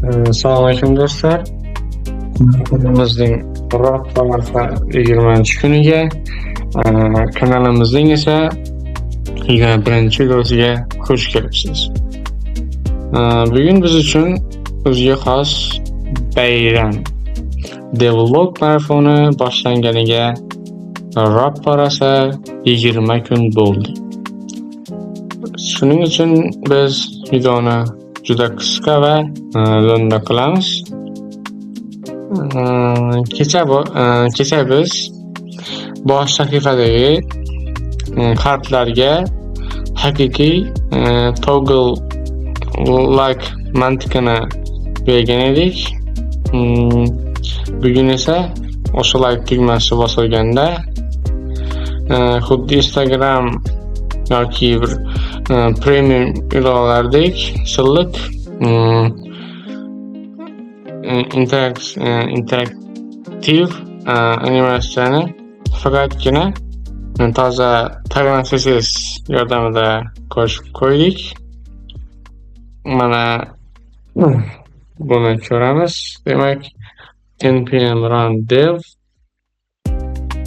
Assalomu alaykum, do'stlar. Kanalimizning roppa-rosa 20-kuniga, kanalimizning esa 21-videosiga xush kelibsiz. Bugun biz uchun o'ziga xos bayram. Devlog marafoni boshlanganiga roppa-rosa 20 kun bo'ldi. Shuning uchun biz videoni juda qisqa va lo'nda qilamiz. Kecha biz bosh sahifadagi kartlarga haqiqiy toggle like mantiqini bergan edik. Bugun esa o'sha like tugmasi bosilganda, xuddi Instagram yoki bir premium ilovalardek silliq interaktiv animatsiyani faqatgina toza Tailwind CSS yordamida qo'shib qo'ydik. Mana buni ko'ramiz. Demak, npm run dev,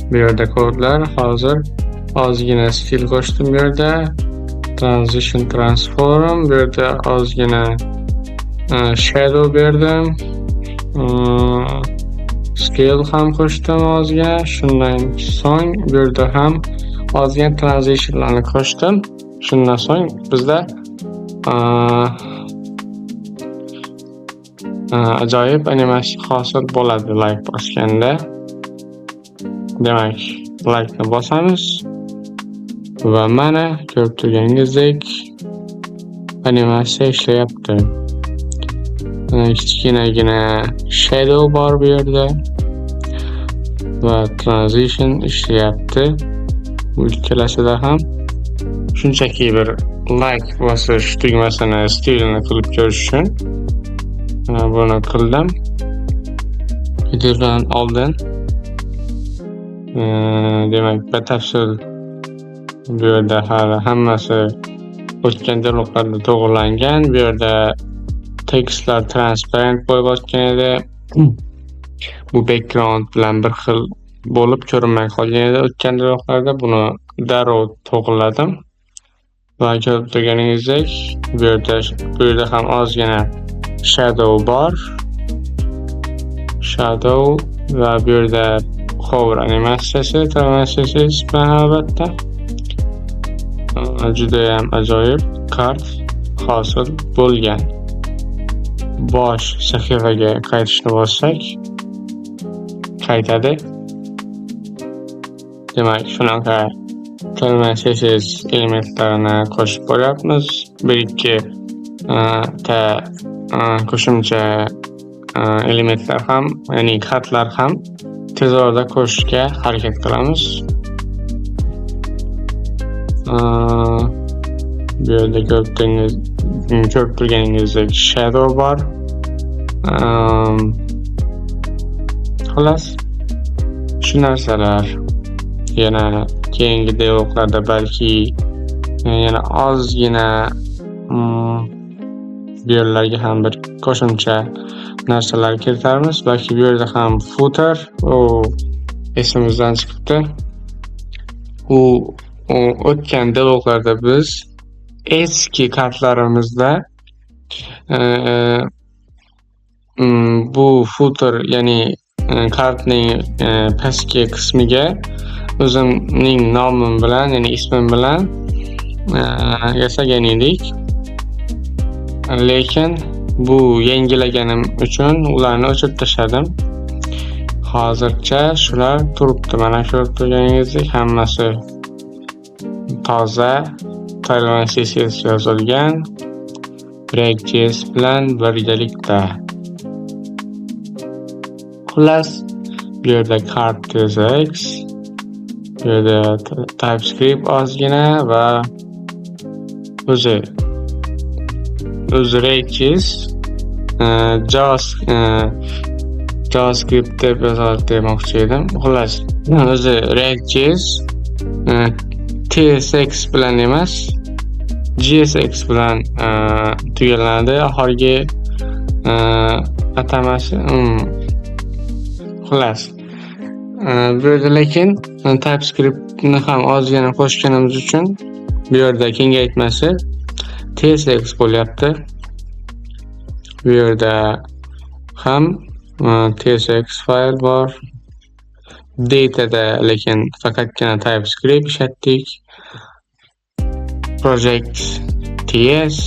bu yerda kodlar, hozir ozgina stil qo'shdim bu yerda. Transition transform, bu yerda ozgina shadow berdim. Scale ham qo'shdim ozgina. Shundan so'ng bu yerda ham ozgina transitionlarni qo'shdim. Shundan so'ng bizda ajoyib animatsiya hosil bo'ladi like bosganda. Demak, like'ni bosamiz va mana ko'rib turganingizdek animatsiya ishlayapti. Kichkinagina shadow bor bu yerda va transition ishlayapti. Bu ikkalasida ham shunchaki bir like bosish tugmasini stilini qilib ko'rish uchun buni qildim. Videodan oldin, demak, batafsil bu yerda hali hammasi o'tgan dialoglarda to'g'rilangan. Bu yerda tekstlar transparent bo'lib o'tgan edi. Bu background bilan bir xil bo'lib ko'rinmay qolgan edi o'tgan dialoglarda. Buni darrov to'g'riladim. Va ko'rib turganingizdek, bu yerda ham ozgina shadow bor. Shadow va bu yerda hover animatsiyasi, CSS bilan albatta. Judayam ajoyib kart hosil bo'lgan. Bosh sahifaga qaytishni bossak, qaytadi. Demak, shunaqa CSS elementlarini qo'shib boryapmiz. Bir ikki ta qo'shimcha elementlar ham, ya'ni kartlar ham tez orada qo'shishga harakat qilamiz. Bu yerda ko'rib turganingizdek shadow bor. Xullas, shu narsalar. Yana keyingi dialoglarda balki yana ozgina bu yerlarga ham bir qo'shimcha narsalar kiritarmiz. Balki bu yerda ham footer, u esimizdan chiqibdi. U o'tgan dialoglarda biz eski kartlarimizda bu footer, ya'ni kartning pastki qismiga o'zimning nomim bilan, ya'ni ismim bilan yasagan edik. Lekin bu yangilaganim uchun ularni o'chirib tashladim. Hozircha shular turibdi. Mana ko'rib turganingizdek, hammasi toza Tailwind CSS yozilgan React.js bilan birgalikda. Xullas, bu yerda card tsx, bu yerda TypeScript ozgina va o'zi React.js JavaScript deb yozadi demoqchi edim. Xullas, o'zi React.js TSX bilan emas, JSX bilan tugallanadi oxirgi. Atamasi, xullas, bu yerda lekin TypeScriptni ham ozgina qo'shganimiz uchun bu yerda kengaytmasi TSX bo'lyapti. Bu yerda ham TSX fayl bor. Datada lekin faqatgina TypeScript ishlatdik. Project TS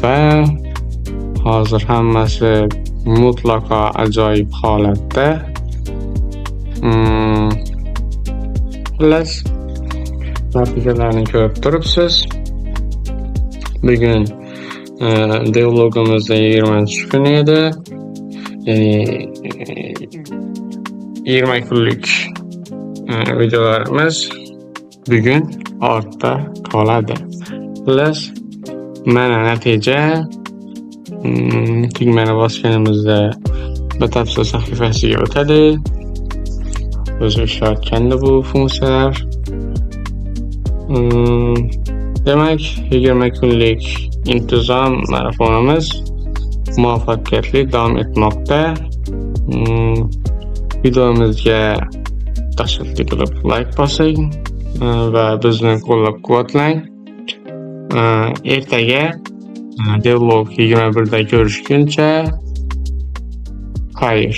va hozir hammasi mutlaqo ajoyib holatda. Xullas, natijalarni ko'rib turibsiz. Bugun devlogimizda 20-kuni edi. Ya'ni 20 kunlik videolarimiz bugun ortda qoladi. Xullas, mana natija. Tugmani bosganimizda batafsil sahifasiga o'tadi. O'zi ishlayotganda bu funksiyalar. Demak, 20 kunlik intizom marafonimiz muvaffaqiyatli davom etmoqda. Videomizga dahshatli qilib layk bosing va bizni qo'llab-quvvatlang. Ertaga devlog 21 da ko'rishguncha xayr.